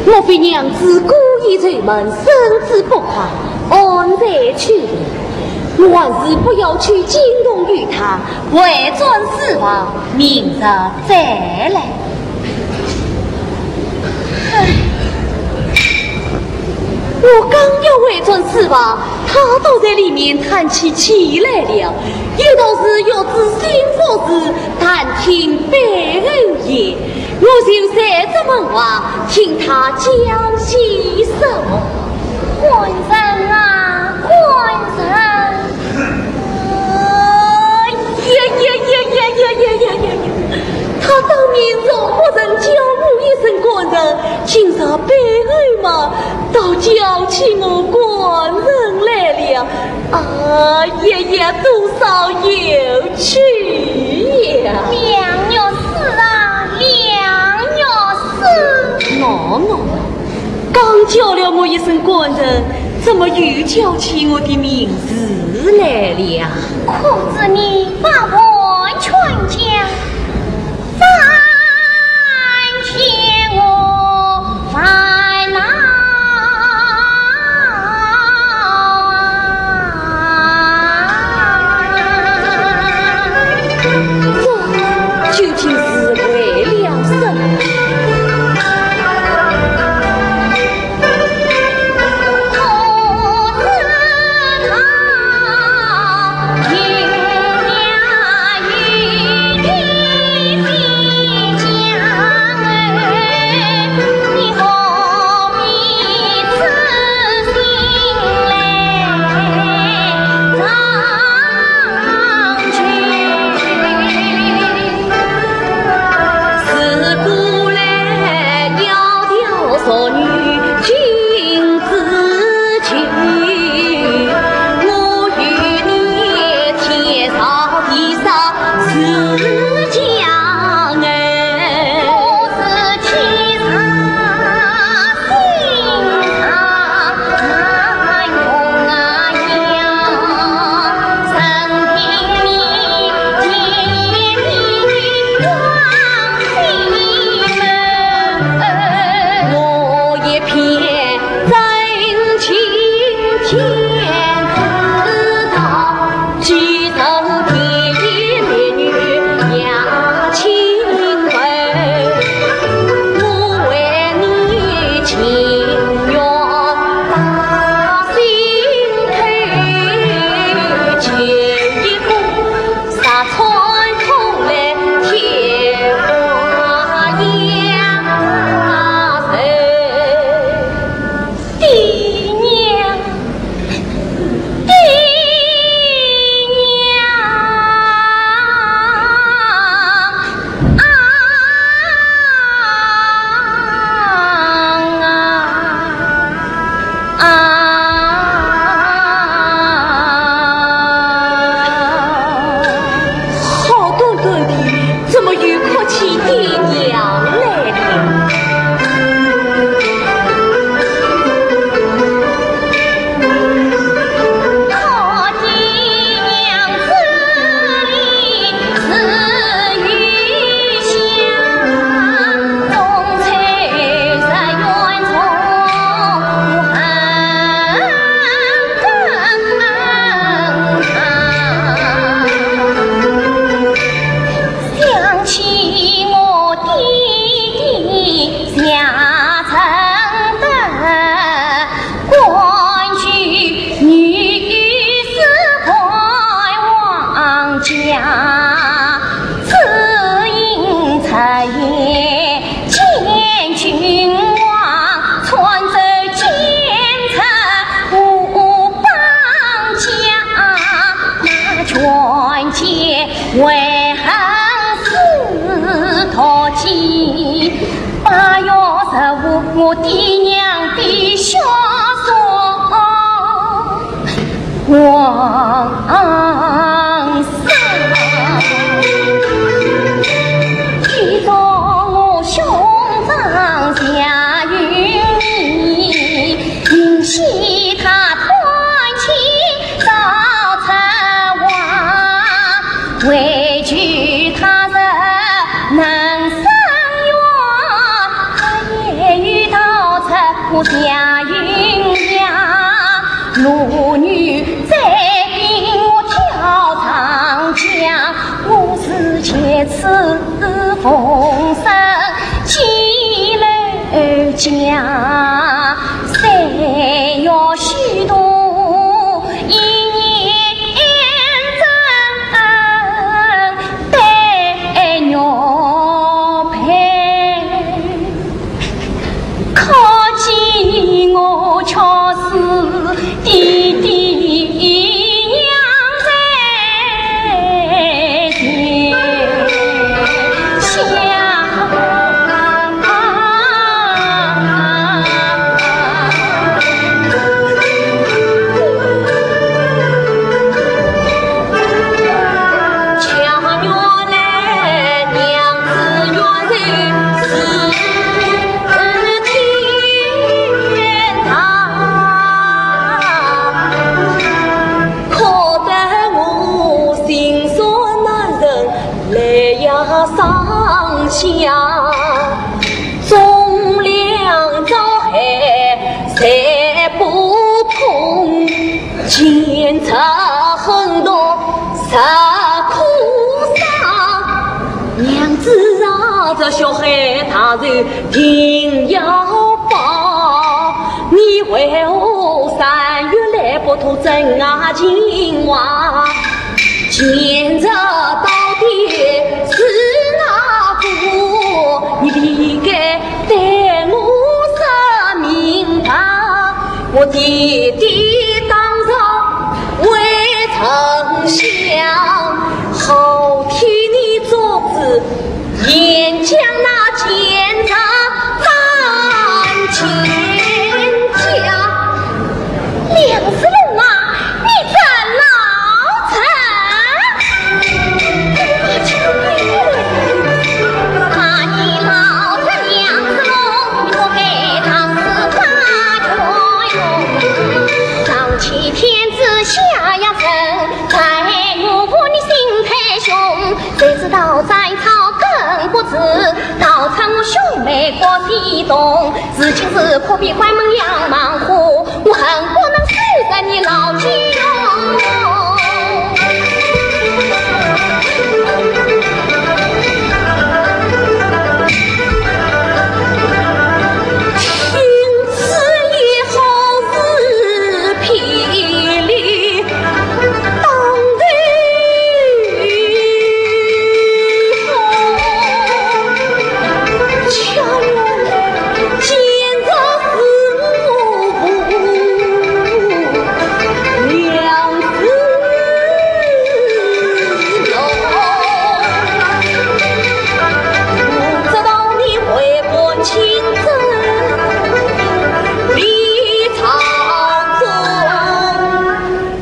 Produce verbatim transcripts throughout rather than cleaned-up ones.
莫非娘子故意愁闷，身子不快，安睡去了？我还是不要去惊动于她，回转书房，明日再来。唉，我刚要回转书房，她倒在里面叹起气来了，一道是欲知心腹事，但听背后言。 我就在这门外，听她讲些什么。官人啊，官人！哎呀呀呀呀呀呀呀呀呀！她当面从不曾叫我一声官人，今朝背后嘛，倒叫起我官人来了。 啊，爷爷多少有趣呀！梁玉书啊，梁玉书。喏，喏，刚叫了我一声官人，怎么又叫起我的名字来了？可知你把完全讲，三天我烦恼。 这究竟是为了什么？爹娘，爹娘啊！ 啊，好端端的，怎么又哭起爹娘来了？妇女再比我跳长江，我是前世逢生姐妹家，谁要许多一言真对玉佩。 可见我却是爹爹娘在前想。娘子啊，这血海大仇定要报，你为何三月来不渡真情话？前日到底是哪个？你理该对我说明白。 我爹爹当朝为丞相，好替你做主，沿江那奸贼斩千家。梁世龙啊，你真老成！ 谁知道斩草更不止，刀穿我兄妹各西东。如今是可比关门杨芒花，我恨不能收拾你老九。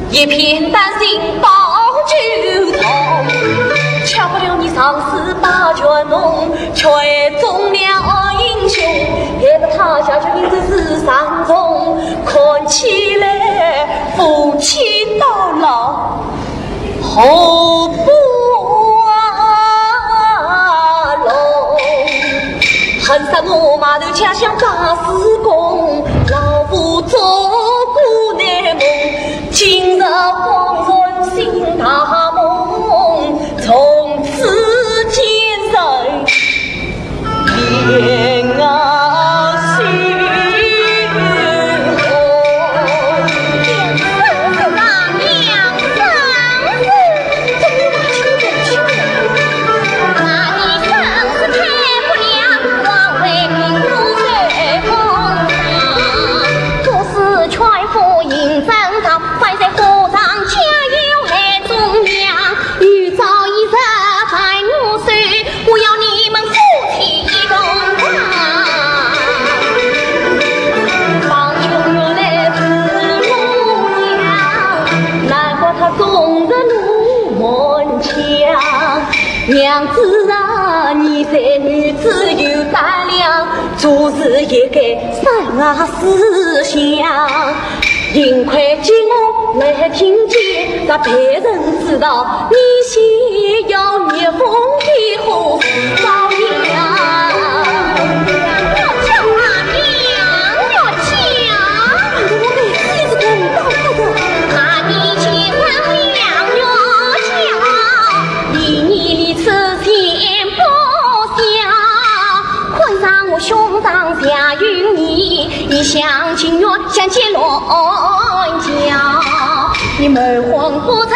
一片丹心报九童，吃不了你上司把全弄，却中了英雄，也不他下去名字是三中，看起来夫妻到老。 何不啊？恨杀我码头家乡家世公，老夫做过难梦，今日恍然醒大梦，从此见人 有朝一日在我手，我要你们夫妻同堂。方卿原来是我娘，难怪他终日怒满腔。娘子啊，你这女子有胆量，做事也该三思想。 幸亏今我来听见，让别人知道，你先要逆风的火是朝阳。我叫啊，娘，我叫。我每次是等到这个家，你谋皇不成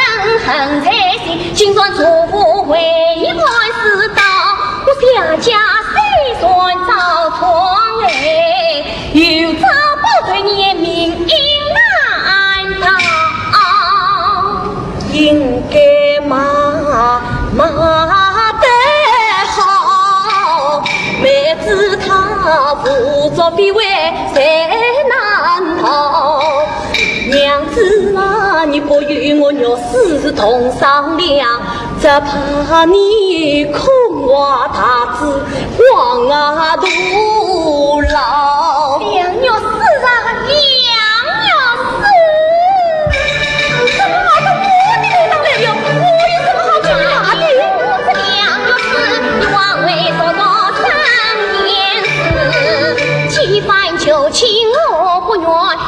恨在心，今算错付回案世道，我谢家虽算遭殃哎，有朝报仇你命运难逃。应该骂，骂得好，妹子她胡作非为谁难逃？ 娘子啊，你不与我玉氏同商量，只怕你空话大志，枉啊徒劳。梁玉氏啊，梁玉氏，怎么跑到我的头上来了？我有什么好惧怕的？梁玉氏，你枉为做个三年事，几番求情我不愿，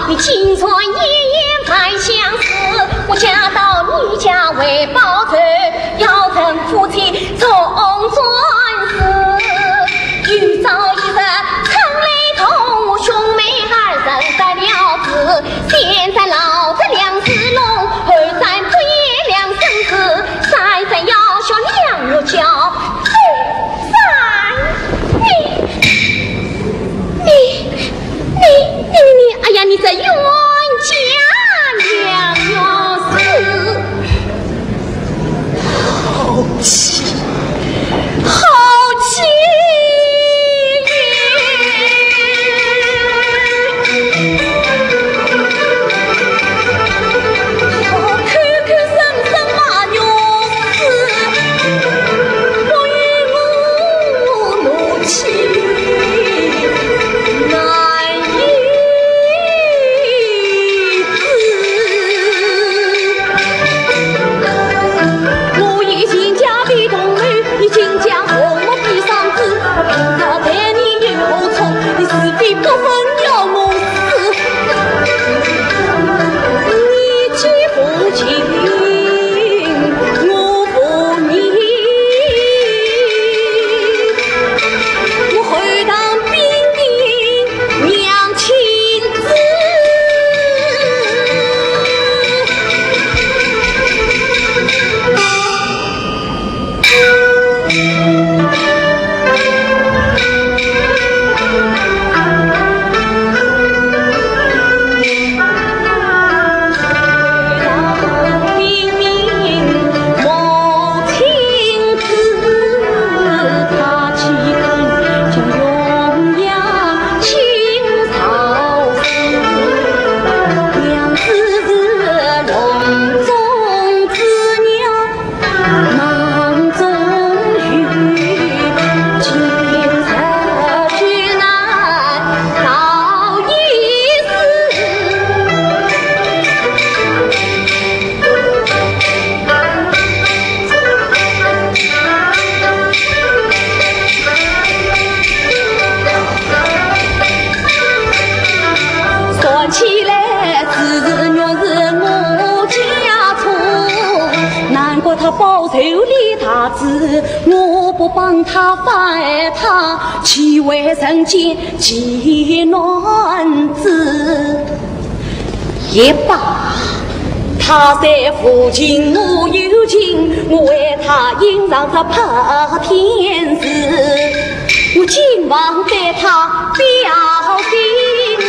你竟然一言 还相思，我嫁到你家为报仇，要成夫妻重转世。有朝一日，春雷同我兄妹二人得了志，先斩老贼梁世龙，后斩朱颜梁生子，三斩要害梁玉娇。哎，三，你，你， 你，你，你，你，哎呀，你这冤家梁玉氏，好气，好气！口口声声骂玉氏，不与我 我后堂兵丁娘亲子。算起来，只是玉氏我家错，难怪她报仇立大志，我不帮她，反害她，岂为人间 奇男子。也罢，他虽无情我有情，我为他隐藏着白天日，我竟忘对他表心意。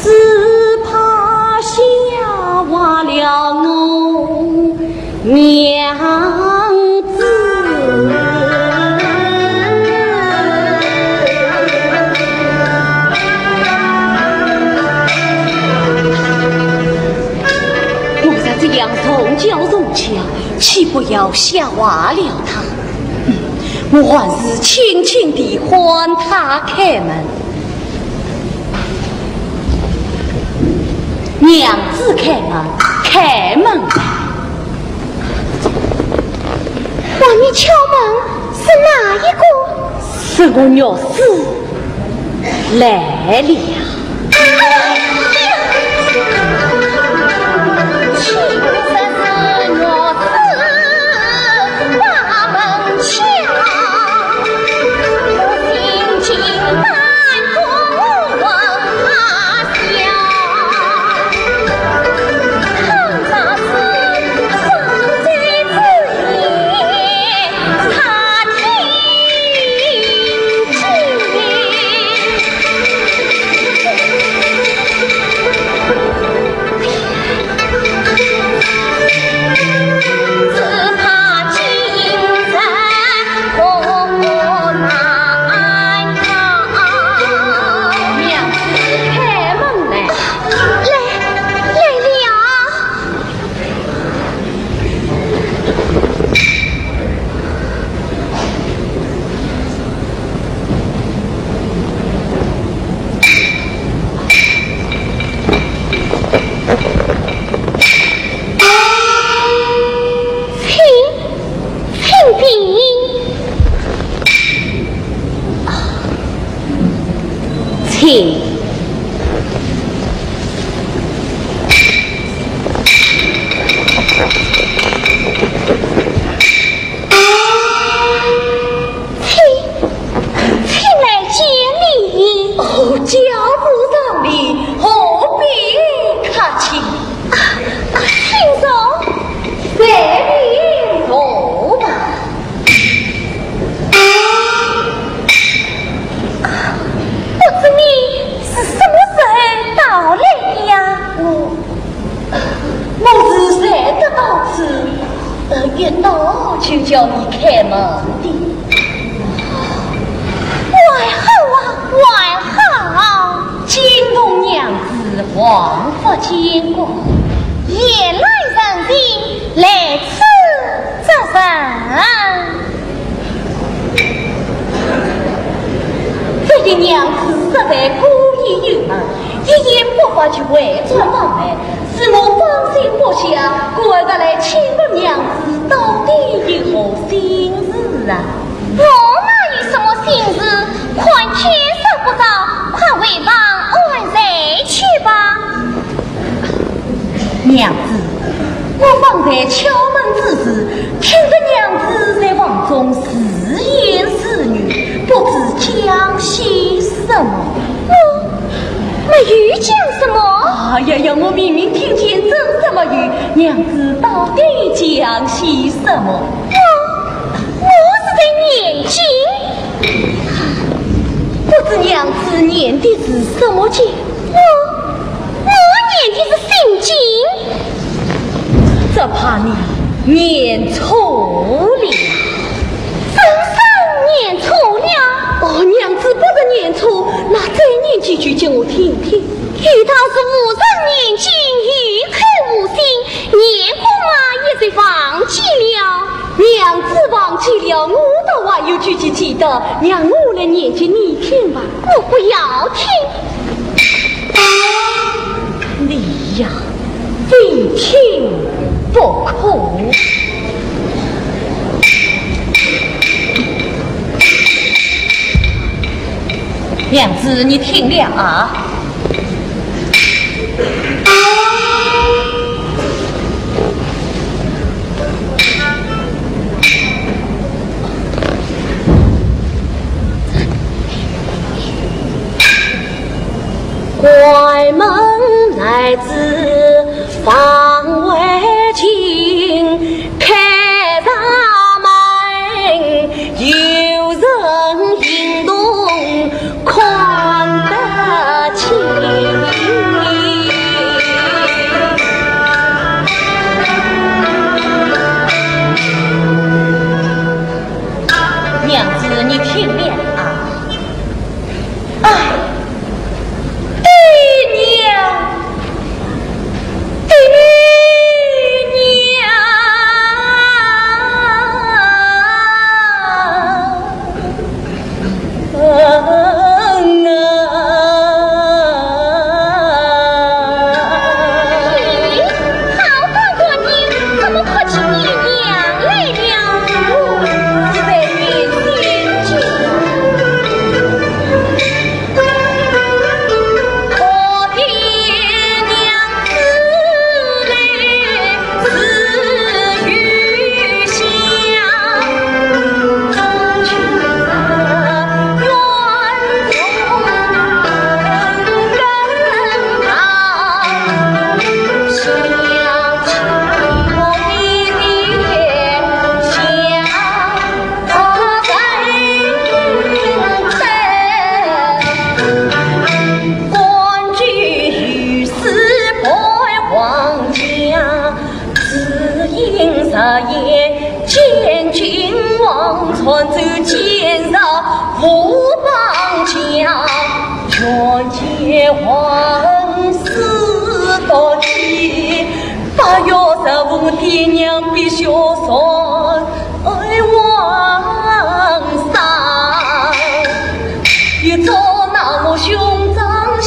只怕吓坏了我 娘子。我若这样从教从教，岂不要吓坏了她？嗯，我还是轻轻地唤她开门。 娘子开门，开门。唤你敲门是哪一个？是我玉氏来了。岂不是玉氏把门敲请，请来见礼。哦，家父上礼，何必客气？啊，啊，请坐。随便坐吧。 不知你是什么时候到来的呀？我，我是才得到此，呃，一到就叫你开门的。还好啊，还好。惊动娘子，王法监管。夜来人静，来此 这人，这位娘子实在孤意幽暗，一言不发就回转房来，使我放心不下，故而特来请问娘子到底有何心事啊？我哪有什么心事？看天色不早，快回房安睡去吧。 娘子，我方才敲门之时，听得娘子在房中自言自语，不知讲些什么。我没有讲什么。哎呀呀，我明明听见真实没有，娘子到底讲些什么？我，我是在念经。不知娘子念的是什么经？我 我念的是心经。只怕你念错了。真是念错了？哦，娘子不曾念错，那再念几句给我听听。有道是无人念经，有口无心，念过嘛也就忘记了。娘子忘记了，我倒还有几句记得，让我来念给你听吧。我不要听。 你呀，非听不可。娘子，你听了啊。 关门来至房未进，开上门，有人影动看得清。 娘子，你听了啊。哎，爹娘，爹娘。 咦，好端端的，怎么哭起爹娘来了？我在念心经。我的娘子嘞， 只因日夜见君王，传奏奸贼无邦家。愿借王师夺地，八月十五爹娘必下山，爱王上。 一早那我兄长夏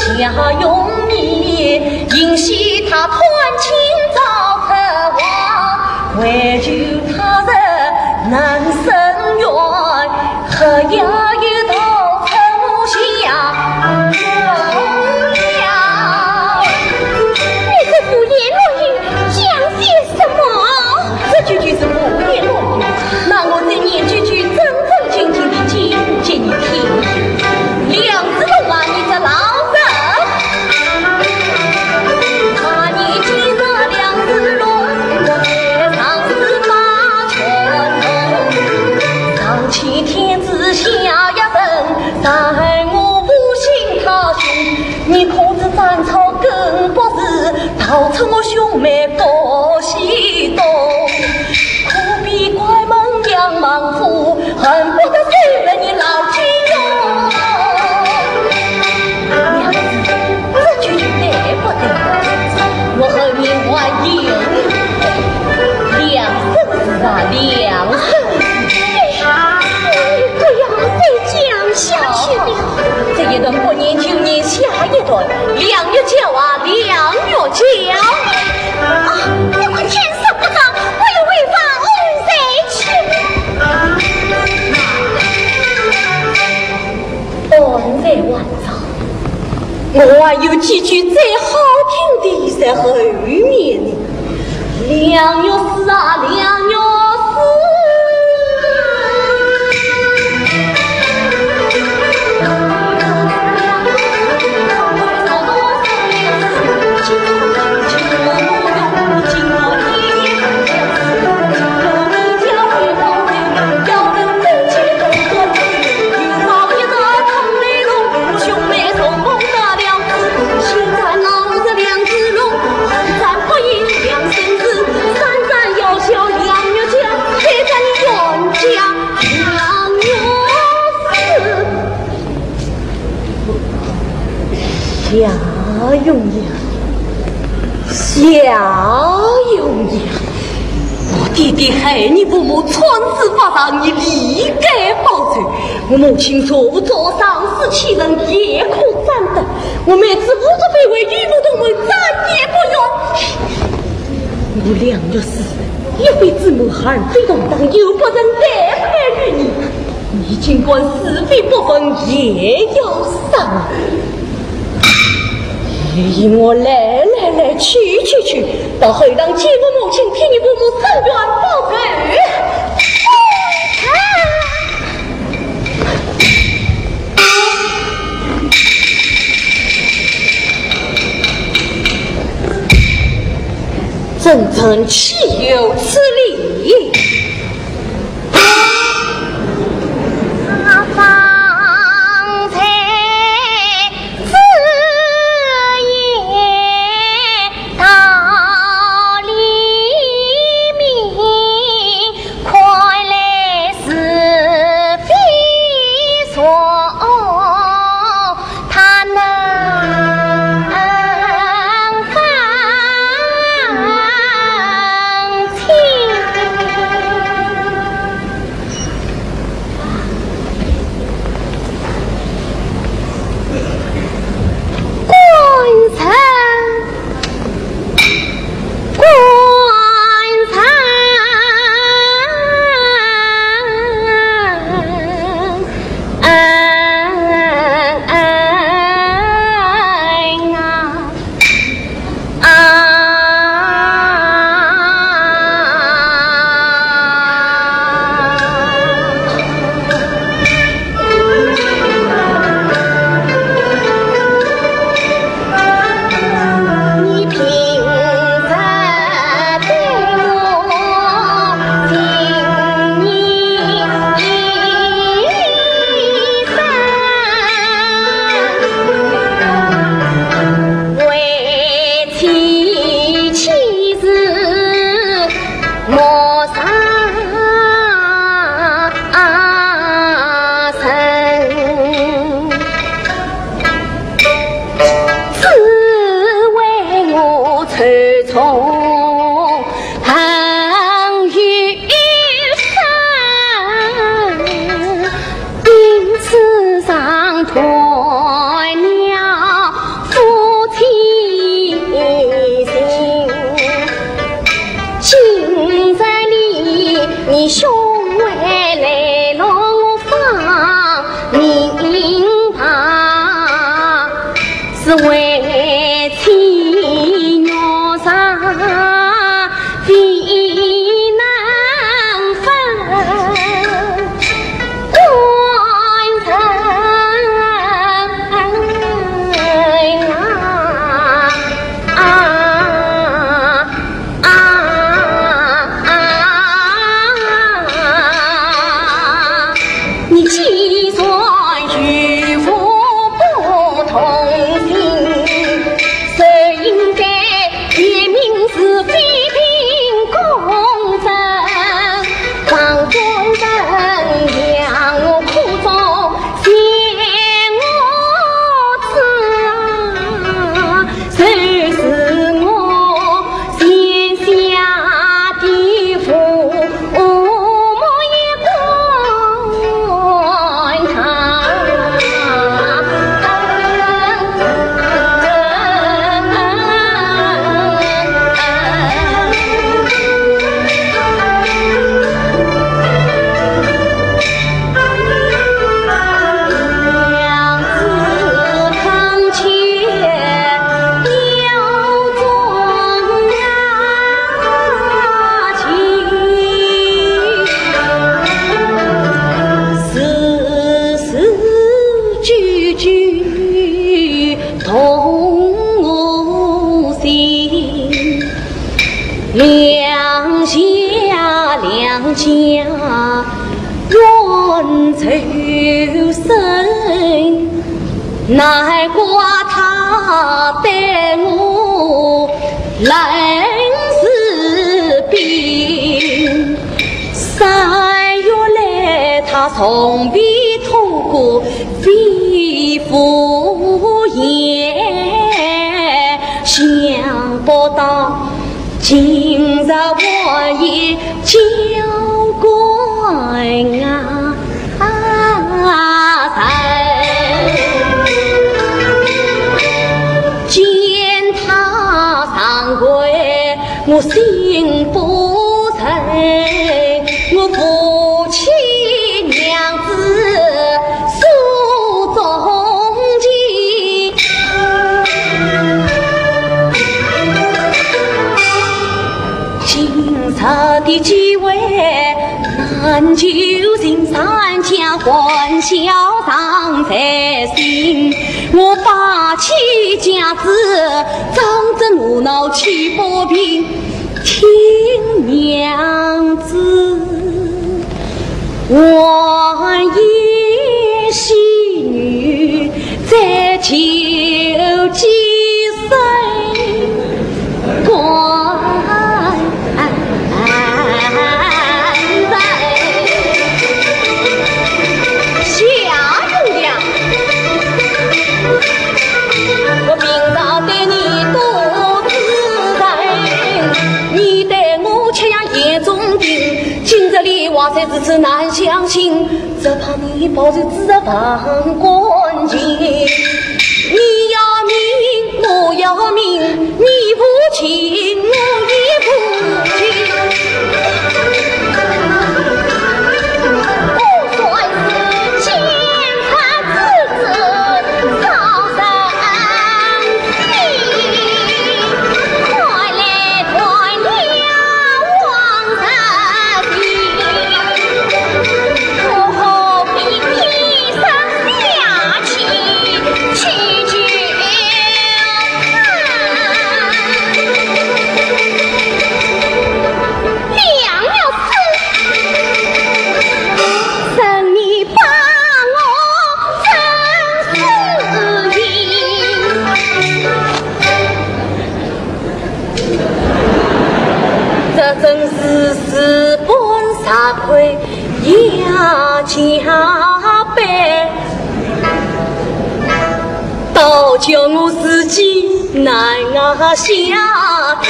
永年，因喜他团亲遭逃亡，为求他日能伸冤，黑夜又逃出下。欺天子下一人，杀害我父亲他兄，你可知斩草更不是，逃出我兄妹各西东。可比关门杨孟虎，恨不得收了你老金哟。娘子，这句句对不对？我和你还有两生死啊，两生死。 哎，不要再讲下去了。这一段不念就念下一段，良药交啊，良药交。啊，你快见死不救，我要回房安睡去。安睡还早，我还有几句最好听的在后面呢。 良药师啊，良药师。夏永阳，夏永阳，我爹爹害你父母惨死法场，你理该报仇。我母亲坐坐上死，岂忍夜哭惨的。 我妹子无足非为，与父同门，再也不愿。我良药师，一非姊妹，二非同党，又不曾背叛于你。你竟敢是非不分，也要杀我！你与我来来来去去去，到后堂见我母亲，替你父母伸冤报仇。 真正岂有此理！方才子言 道理明，看来是非错，他能分清。 官人，官人啊！ 为妻妻子莫伤神，只为我抽中恨与杀。 因此伤断了夫妻情。今日里，你兄妹来了我方明白，是为妻玉伤 未能分官人啊，啊，啊，啊。难怪他对我冷似冰。三月来，他从未吐过肺腑言，想不到今日我也交关啊！见他长跪，我心不忍，我扶起娘子手中情。 今日的机会，难求情山家，欢笑常在心。我摆起架子，装着怒恼气不平，听娘子 还言戏女再求几声官人。夏红娘，我平常对你多慈爱，你对我却像眼中钉。 今日里话虽如此难相信，只怕你报仇之日忘干净。你要命，我要命，你无情，我也无情。我算是奸臣之子，招人 这真是事半功倍呀，加倍，倒叫我自己难下台。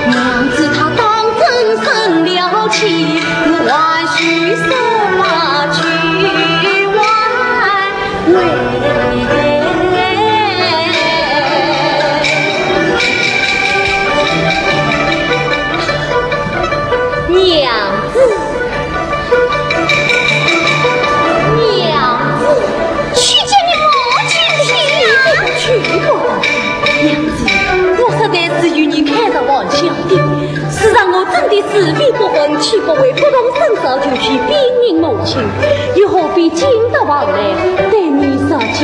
娘子她当真生了气，我还需什么去挽 回。娘子，娘子，去见你母亲去啊！去吧，娘子，我实在是与你开着玩笑的。 事实上我真的是死不悔，气不悔，不动声色就去禀明母亲，又何必进得房来对你说讲？